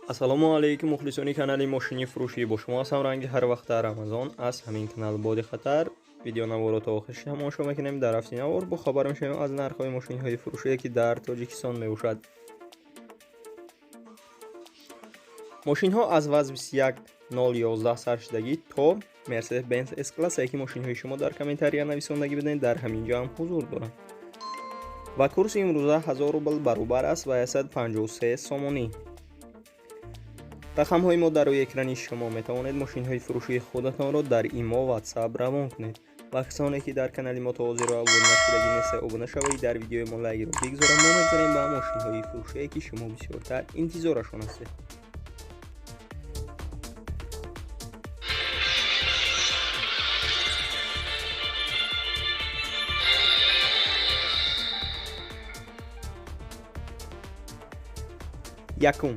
Ассалому алайкум, мухлисони канали мошини фурӯшӣ. Бо шумо ҳастам ранги ҳар вақт дар Рамазон аз ҳамин канал Боди Хатар. Видеонаворро то охирш тамошо мекунем. Дар ҳафти навор бохабар мешавем аз нархҳои мошинҳои фурӯшие, ки дар Тоҷикистон мебошад. Мошинҳо аз ВАЗ 21011 саршудагӣ то Mercedes Benz S-класс, ки мошинҳои шумо дар комментария нависондагӣ будед, дар ҳамин ҷо ҳам ҳузур доранд. Ва курси имрӯза 1000 рубл баробар аст ба 153 сомонӣ. Рақамҳои мо дар рӯи экрани шумо, метавонед мошинҳои фурӯшии худатонро дар ИМО, WhatsApp равон кунед. Ва касоне, ки дар канали мо то ҳозир обуна шудагӣ нестед, обуна шавед, дар видеои мо лайкро бигзоред. Мо мегзарем ба мошинҳои фурӯшие, ки шумо бисёртар интизорашон ҳастед. Якум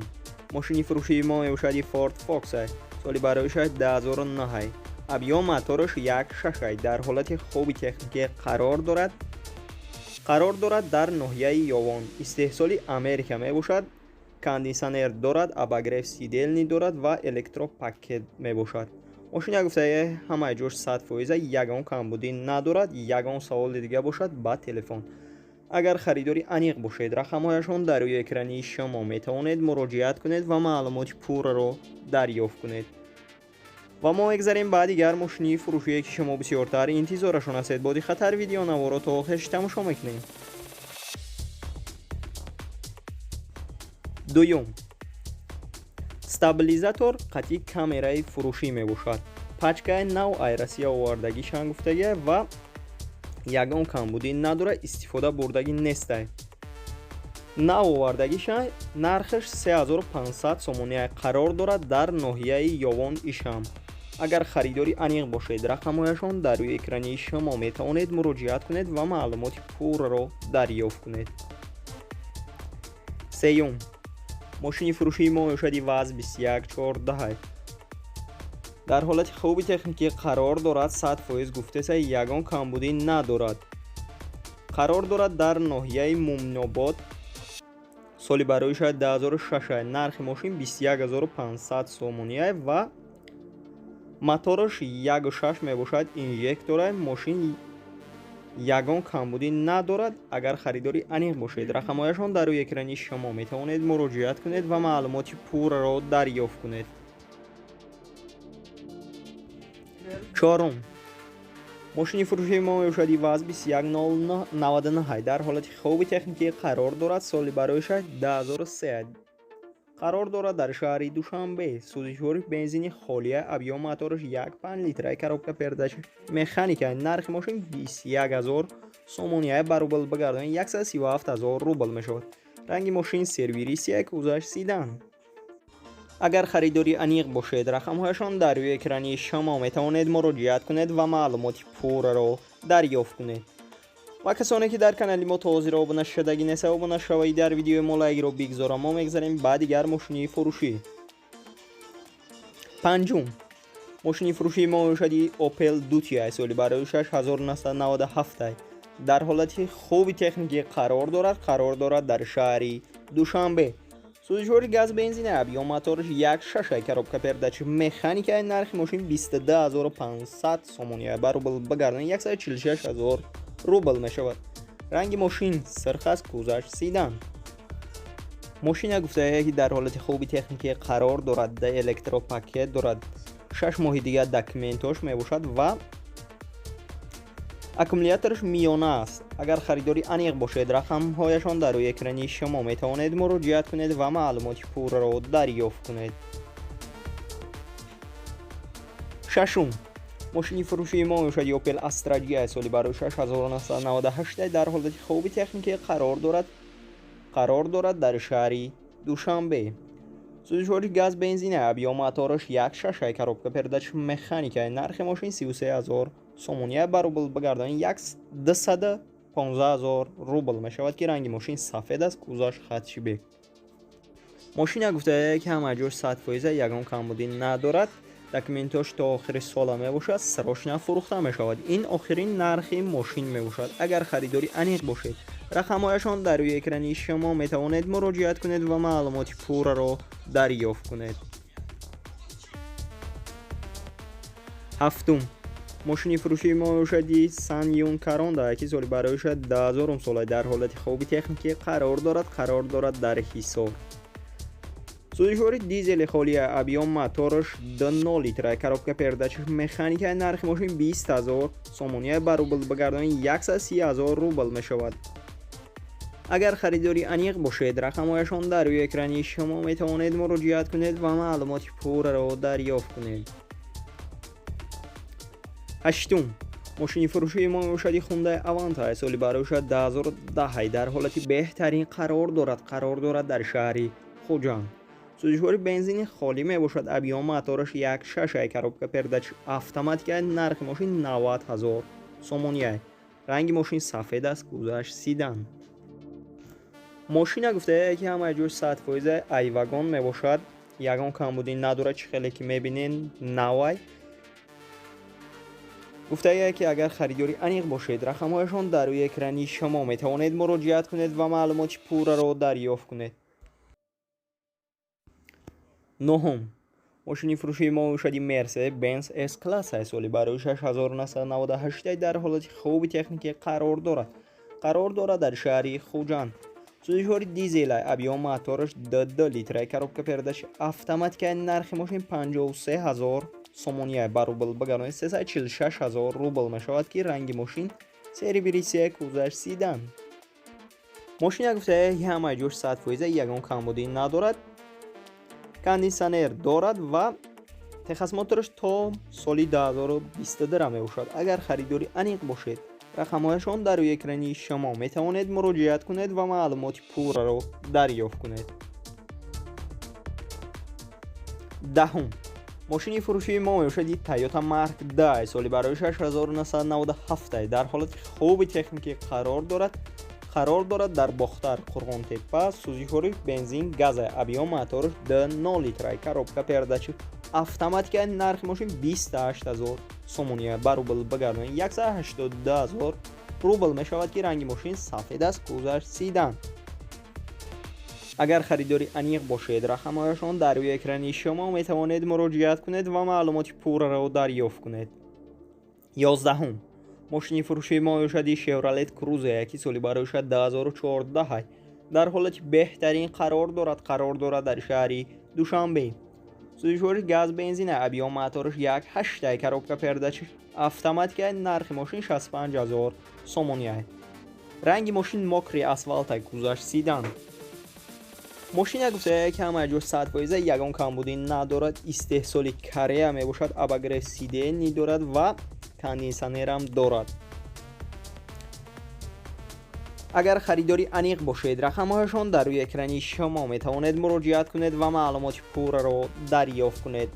мошини фурӯшии мо мебошади Ford Focus, соли бароишаш 2009, объём мотораш 1,6, дар ҳолати хуби техникӣ қарор дорад дар ноҳияи Ёвон, истеҳсоли Америка мебошад, кондитсионер дорад, обогрев сидений дорад ва электропакет мебошад. Мошина гуфтаи ҳамаи ҷош 100%, ягон камбудӣ надорад. Ягон саволи дига бошад, ба телефон. Агар харидори аниқ бошед, рақамҳояшон дар рӯи экрани шумо, метавонед муроҷиат кунед ва маълумоти пурраро дарёфт кунед. Ва мо мегзарем ба дигар мошини фурӯшие, ки шумо бисёртар интизорашон ҳастед. Бо диққаттар видеонаворо то охирш тамошо мекунем. Дуюм стабилизатор қатъи камераи фурӯшӣ мебошад. Пачкаи нав ай Россия овардагишан гуфтагия ва ягон камбудӣ надорад, истифода бурдагӣ нестай, нав овардагиша. Нархаш 3500 сомонӣ, қарор дорад дар ноҳияи Ёвон Ишам. Агар харидори аниқ бошед, рақамҳояшон дар рӯи экрани шумо, метавонед муроҷиат кунед ва маълумоти пурраро дарёфт кунед. Сеюм мошини фурӯшии мо мебошади ВАЗ 2114, дар ҳолати хуби техникӣ қарор дорад, 100% гуфтеса, ягон камбудӣ надорад, қарор дорад дар ноҳияи Муминобод, соли бароиша 2006, нархи мошин 21500 сомония ва мотораш 1,6 мебошад, инжектора. Мошин ягон камбудӣ надорад. Агар харидори аниқ бошед, рақамҳояшон дар рӯи экрани шумо, метавонед муроҷиат кунед ва маълумоти пурраро дарёфт кунед. Чорум мошини фурӯшии мо мебошади ВАЗ 2199, дар ҳолати хуби техникӣ қарор дорад, соли бароиша 2003, қарор дорад дар шаҳри Душанбе, сӯзишвори бензини холия, объём мотораш 1,5 литра, коробка передач механика. Нархи мошин 21 000 сомония, ба рубл бигардонед, 137 000 рубл мешавад. Ранги мошин сервирисия, кузаш седан. Агар харидори аниқ бошед, рақамҳояшон дар рӯи экрани шумо, метавонед муроҷиат кунед ва маълумоти пурраро дарёфт кунед. Ва касоне, ки дар канали мо то ҳозир обуна шудагӣ неста, обуна шавед, дар видеои мо лайкро бигзора. Мо мегзарем ба дигар мошини фурӯшӣ. Панҷум мошини фурӯшии мо мебошади Opel Duty, соли барои 1997, дар ҳолати хуби техникӣ қарор дорад дар шаҳри Душанбе, сӯзишвори газ бензин, объём мотораш 1,6, коробка передач механика. Нархи мошин 22500 сомония, ба рубл бигардон, 146 000 рубл мешавад. Ранги мошин сирх аст, кузаш седан. Мошина гуфтае, ки дар ҳолати хуби техникӣ қарор дорад, электропакет дорад, 6 моҳи дигар документош мебошад ва аккумулятораш миёна аст. Агар харидори аниқ бошед, рақамҳояшон дар рӯи экрани шумо, метавонед муроҷиат кунед ва маълумоти пурраро дарёфт кунед. Шашум мошини фурӯшии мо мебошад Opel Astra G, соли барои 1998, дар ҳолати хуби техникӣ қарор дорад дар шаҳри Душанбе, сӯзишвори газ бензин, объём мотораш 1,6, коробка передач механика. Нархи мошин 33 000 сомония, ба рубл бигардонед, 215 000 рубл мешавад, ки ранги мошин сафед аст, кузаш хатшибек. Мошина гуфтае, ки ҳама ҷош 100%, ягон камбудӣ надорад. Документош то охири сола мебошад, срочно фурӯхта мешавад. Ин охирин нархи мошин мебошад. Агар харидори аниқ бошед, рақамҳояшон дар рӯи экрани шумо, метавонед муроҷиат кунед ва маълумоти пурраро дарёфт кунед. Ҳафтум мошини фурӯшии мо мебошади Санюн Каронда, ки соли бароиша 2000 сола, дар ҳолати хуби техникӣ қарор дорад дар Ҳисор. Сӯзишвори дизели холия, объём мотораш 2,0 литра, коробка передач механика. Нархи мошин 20 ҳазор сомония, ба рубл багардонӣ 130 ҳазор рубл мешавад. Агар харидори аниқ бошед, рақамҳояшон дар рӯи экрани шумо, метавонед муроҷиат кунед ва маълумоти пурраро дарёфт кунед. Ҳаштум мошини фурӯшии мо мебошади Хундай Аванта, соли бароиша 2010, дар ҳолати беҳтарин қарор дорад дар шаҳри Хуҷанд. Сӯзишвори бензини холӣ мебошад, объём мотораш 1,6, коробка передач автоматика. Нархи мошин 90 ҳазор сомония. Ранги мошин сафед аст, кузоваш седан. Мошина гуфтае, ки ҳамаи ҷош 100% айвагон мебошад, ягон камбудӣ надорад. Чӣ хеле ки мебинед, навай. Гуфтае, ки агар харидори аниқ бошед, рақамҳояшон дар рӯи экрани шумо, метавонед муроҷиат кунед ва маълумоти пурраро дарёфт кунед. Нуҳум мошини фурӯшии мо мебошади Мерседес Бенз С класс, соли барои 6998, дар ҳолати хуби техникӣ қарор дорад дар шаҳри Хуҷанд. Сӯзишвори дизела, объём мотораш 2,2 литра, коробка передач автоматика. Нархи мошин 53 ҳазор сомония, ба рубл багардонед 346 ҳазор рубл мешавад, ки ранги мошин серебристый, кузоваш седан. Мошина гуфтае, ҳамаи ҷош 100%, ягон камбудӣ надорад, кондитсионер дорад ва техосмотраш то соли 2022 мебошад. Агар харидори аниқ бошед, рақамҳояшон дар рӯи экрани шумо, метавонед муроҷиат кунед ва маълумоти пурраро дарёфт кунед. Даҳум мошини фурӯшии мо мебошади Toyota Mark 10, соли барои 6997, дар ҳолати хуби техникӣ қарор дорад дар Бохтар, Қурғонтеппа. Сӯзишвори бензин газа, объём мотораш 2,0 литра, коробка передачи автоматика. Нархи мошин 28 ҳазор сомония, ба рубл багардонед 182 ҳазор рубл мешавад, ки ранги мошин сафед аст, кузоваш седан. Агар харидори аниқ бошед, рақамҳояшон дар рӯи экрани шумо, метавонед муроҷиат кунед ва маълумоти пурраро дарёфт кунед. 11-ум мошини фурӯшии мо мебошади Шевролет Крузе, ки соли бароиша 2014, дар ҳолати беҳтарин қарор дорад дар шаҳри Душанбе. Сӯзишвори газ бензина, объём мотораш 1,8, коробка передач автоматика. Нархи мошин 65 ҳазор сомония. Ранги мошин мокрый асфалта, кузоваш седан. Мошина гуфтае, ки ҳамаи ҷош 100%, ягон камбудӣ надорад, истеҳсоли Корея мебошад, обогрев сидений дорад ва кондитсионерам дорад. Агар харидори аниқ бошед, рақамҳояшон дар рӯи экрани шумо, метавонед муроҷиат кунед ва маълумоти пурраро дарёфт кунед.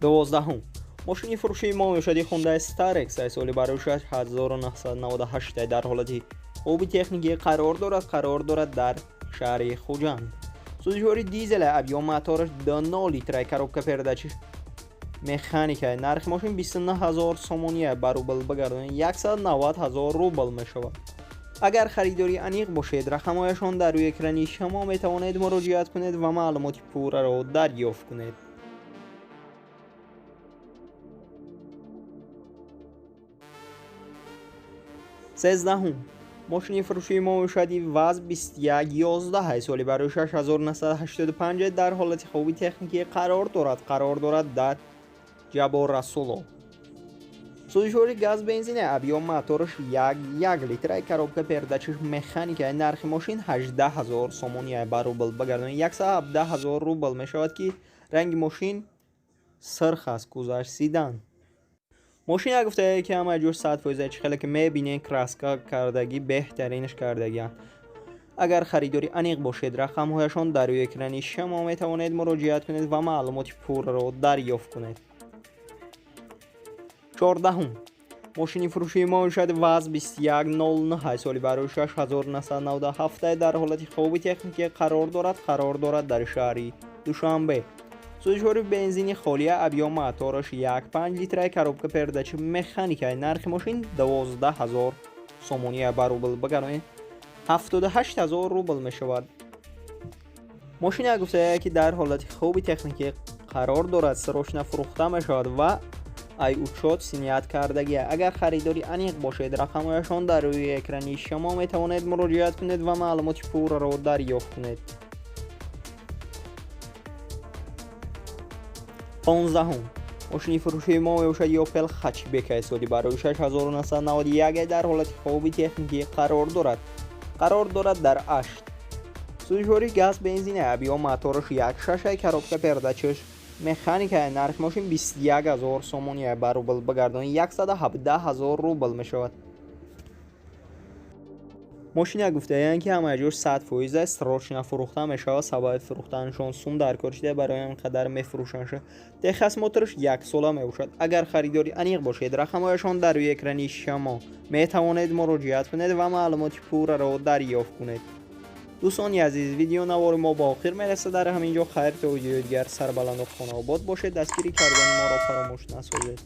12-ум мошини фурӯшии мо мебошади Хундай Starex, соли барои 1998, дар ҳолати хуби техникӣ қарор дорад дар шаҳри Хуҷанд. Сӯзишвори дизела, объём мотораш 2,0 литра, коробка передачи механика. Нархи мошин 29 ҳазор сомония, ба рубл багардонед 190 ҳазор рубл мешавад. Агар харидори аниқ бошед, рақамҳояшон дар рӯи экрани шумо, метавонед муроҷиат кунед ва маълумоти пурраро дарёфт кунед. 13-ум мошини фурӯшии мо мебошади ВАЗ 2111, соли барои 6985, дар ҳолати хуби техникӣ қарор дорад дар Ҷаббор Расулов. Сӯзишвори газ бензина, объём мотораш 1,1 литра, коробка передачаш механика. Нархи мошин 18 ҳазор сомония, ба рубл багардонед 117 ҳазор рубл мешавад, ки ранги мошин сирх аст, кузоваш седан. Мошина гуфтае, ки ҳамаи ҷош 100%, чӣ хеле ки мебинед, краска кардагӣ, беҳтаринаш кардагианд. Агар харидори аниқ бошед, рақамҳояшон дар рӯи экрани шумо, метавонед муроҷиат кунед ва маълумоти пурраро дарёфт кунед. 14-ум мошини фурӯшии мо мешавад ВАЗ 2109, соли барои 6997, дар ҳолати хуби техникӣ қарор дорад дар шаҳри Душанбе. Сӯзишвори бензини холия, объём мотораш 1,5 литра, коробка передачи механика. Нархи мошин 12 000 сомония, ба рубл багардонед 78 000 рубл мешавад. Мошине гуфтая, ки дар ҳолати хуби техникӣ қарор дорад, срочно фурӯхта мешавад ва ай учёт снят кардагия. Агар харидори аниқ бошед, рақамҳояшон дар рӯи экрани шумо, метавонед муроҷиат кунед ва маълумоти пурраро дарёфт кунед. 15-ум мошини фурӯшии мо мебошад Опел Хатчбек, соли барои 1991, дар ҳолати хуби техникӣ қарор дорад дар 8. Сӯзишвори газ бензина, объём мотораш 1,6, коробка передачаш механика. Нархи мошин 21 000 сомония, ба рубл багардонӣ 117 000 рубл мешавад. Мошина гуфтаянд, ки ҳамаи ҷош 100% аст, срочно фурӯхта мешавад. Сабаби фурӯхтанашон сум дар кор шуда, барои ҳамин қадар мефурӯшанд. Техосмотраш яксола мебошад. Агар харидори аниқ бошед, рақамҳояшон дар рӯи экрани шумо, метавонед муроҷиат кунед ва маълумоти пурраро дарёфт кунед. Дӯстони азиз, видеонавори мо ба охир мерасад дар ҳамин ҷо. Хайр, то видеои дигар, сарбаланду хонаобод бошед, дастгирӣ кардани моро фаромӯш насозед.